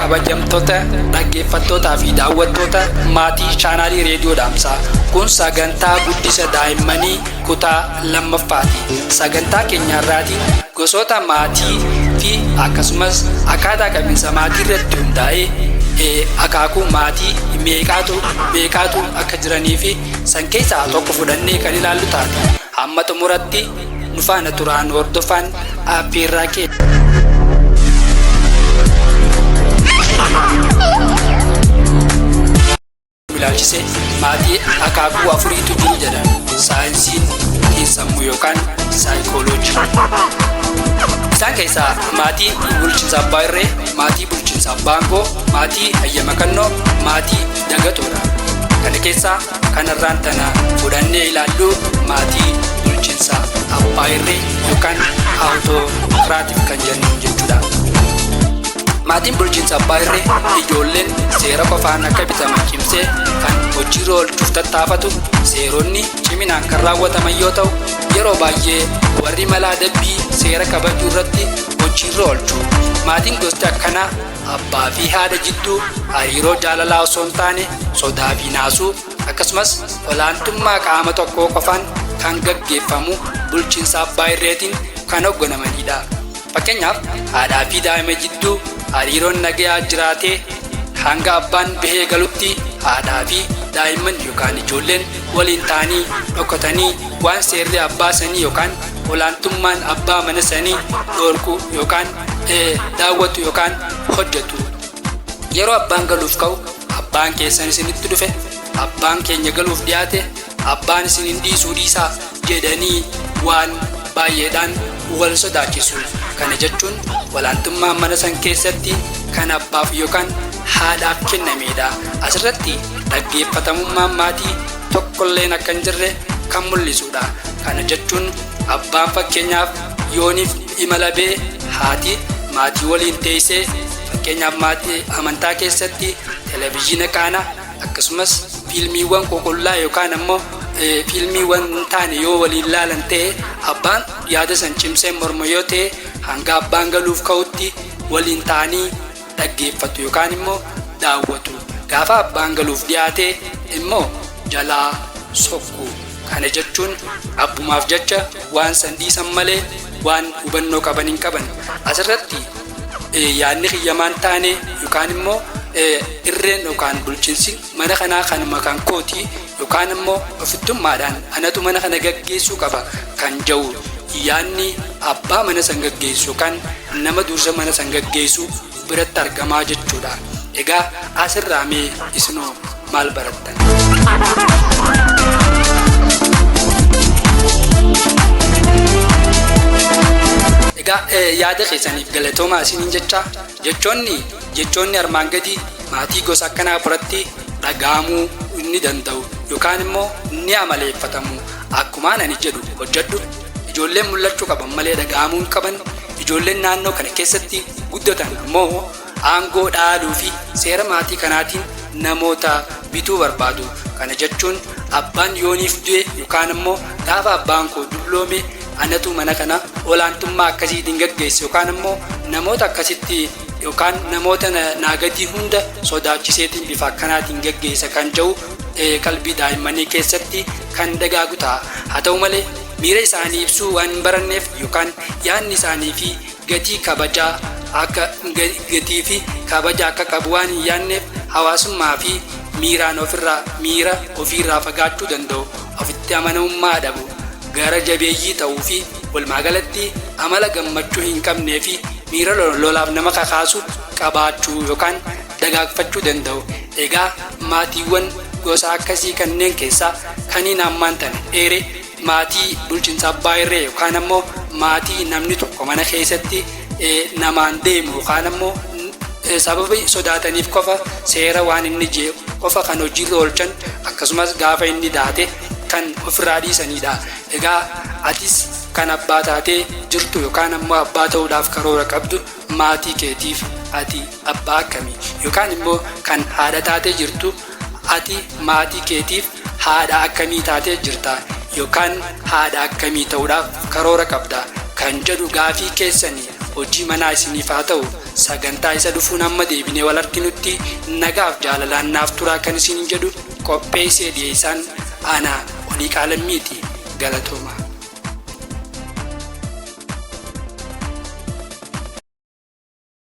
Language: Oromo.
Kabajamtoota dhaggeeffattootaa fi daawwattoota maatii chaanaalii Reediyoo Dhaamsaa, kun sagantaa guddisa daa'immanii kutaa lammaffaati. Sagantaa keenya irraatiin gosoota maatii fi akkasumas akkaataa qabinsa maatii irratti hundaa'ee akaakuu maatii meeqaatu meeqaatu akka jiranii fi san keessaa tokko fudhannee kan ilaallu taati. Hamma xumuratti nu faana turaan hordofaan affeerraa keenya. Ilaalchisee maatii akaakuu afuriitu jiru jedha saayinsiin xiinsammuu yookaan saayikooloojii. Isaan keessaa maatii bulchiinsa abbaa irree, maatii bulchiinsa abbaa aangoo, maatii hayyama kennoo, maatii dagatoodha. Kana keessaa kanarraan tana fudhannee ilaallu maatii bulchiinsa abbaa irree yookaan autocratic kan jennuun jechuudha. Maatiin bulchiinsa abbaa irree ijoolleen seera qofaan akka bitaman cimsee kan hojiirra oolchuuf tattaafatu, seeronni ciminaan kan raawwataman yoo ta'u, yeroo baay'ee warri mala adabbii seera kabajuu irratti hojiirra oolchu. Maatiin gosti akkanaa abbaa fi haadha jidduu hariiroo jaalalaa osoo hin taane sodaa fi naasuu, akkasumas olaantummaa qaama tokkoo qofaan kan gaggeeffamu bulchiinsa abbaa irreetiin kan hoogganamanidha. Fakkeenyaaf, haadhaa fi daa'ima jidduu hariiroon nagayaa jiraatee hanga abbaan bahee galutti haadhaa fi daa'imman yookaan ijoolleen waliin ta'anii dhokatanii waan seerri abbaa sanii yookaan olaantummaan abbaa mana sanii dhoorku yookaan daawwatu yookaan hojjetu. Yeroo abbaan galuuf ka'u, "Abbaan keessan isinitti dhufe," "Abbaan keenya galuuf dhiyaate," "Abbaan isin hin dhiisuu dhiisaa," jedhanii waan baay'eedhaan wal sodaachisu. Kana jechuun olaantummaan mana san keessatti kan abbaaf yookaan haadhaaf kennameedha. Asirratti dhaggeeffatamummaan maatii tokkolleen akka hin jirre kan mul'isudha. Kana jechuun abbaan fakkeenyaaf yooniif imala bee haati maatii waliin teessee, fakkeenyaaf maatii amantaa keessatti televizyiina kaana, akkasumas fiilmiiwwan qoqullaa yookaan ammoo fiilmiiwwan hin taane yoo waliin laalan ta'e, abbaan yaada san cimsee morma yoo ta'e, hanga abbaan galuuf ka'utti waliin ta'anii dhaggeeffatu yookaan immoo daawwatu. Gaafa abbaan galuuf dhiyaate immoo jalaa sokku. Kana jechuun abbumaaf jecha waan san dhiisan malee waan hubannoo qaban hin qaban. Asirratti yaadni kiyyamaan taane yookaan immoo irreen yookaan bulchiinsi mana kanaa kanuma kan kooti yookaan immoo ofittummaadhaan anatu mana kana gaggeessuu qaba kan jedhu yaadni abbaa mana san gaggeessu yookaan nama dursa mana san gaggeessu biratti argamaa jechuudha. Egaa asirraa mee isinoo maal barattan? Egaa yaada keessaniif galatoomaa isiniin jecha. Jechoonni armaan gadii maatii gosa akkanaa biratti dhaga'amuu ni danda'u yookaan immoo ni amaleeffatamu. "Akkumaan ani jedhu hojjedhu," "Ijoolleen mul'achuu qaban malee dhaga'amuu hin qaban." Ijoolleen naannoo kana keessatti guddatan ammoo aangoo dhaaluu fi seera maatii kanaatiin namoota bituu barbaadu. Kana jechuun abbaan yooniif du'e yookaan immoo gaafa abbaan koo dulloome anatu mana kana olaantummaa akkasiitiin gaggeesse yookaan immoo namoota akkasitti yookaan namoota naagatii hunda sodaachiseetiin bifa akkanaatiin gaggeessa kan jedhu qalbii daa'immanii keessatti kan dagaagu ta'a. Haa ta'u malee, miira isaanii ibsuu waan hin baranneef yookaan yaadni isaanii fi gatii kabajaa akka gatii fi kabaja akka qabu waan hin yaadneef, hawaasummaa fi miiraan ofirraa miira ofiirraa fagaachuu danda'u, ofitti amanamummaa dhabu, gara jabeeyyii ta'uu fi walumaa galatti amala gammachuu hin qabnee fi miira lolaaf nama kakaasu qabaachuu yookaan dagaagfachuu danda'u. Egaa maatiiwwan gosa akkasii kanneen keessaa kaniin ammaan tana dheere maatii bulchiinsa abbaa irree yookaan ammoo maatii namni tokko mana keessatti namaan deemu yookaan ammoo sababa sodaataniif qofa seera waan inni jee qofa kan hojiirra oolchan, akkasumas gaafa inni daate kan ofirraa dhiisanidha. Egaa atis kan abbaa taatee jirtu yookaan ammoo abbaa ta'uudhaaf karoora qabdu, maatii keetiif ati abbaa akkamii? Yookaan immoo kan haadha taatee jirtu, ati maatii keetiif haadha akkamii taatee jirta yookaan haadha akkamii ta'uudhaaf karoora qabda? Kan jedhu gaafii keessanii hojii manaa isiniif haa ta'u. Sagantaa isa dhufuun amma deebinee wal arginutti nagaaf jaalalaan naaf turaa kan isiniin jedhu qopheessee dhiyeessaan ana Oliiqaa Lammiiti. Galatooma.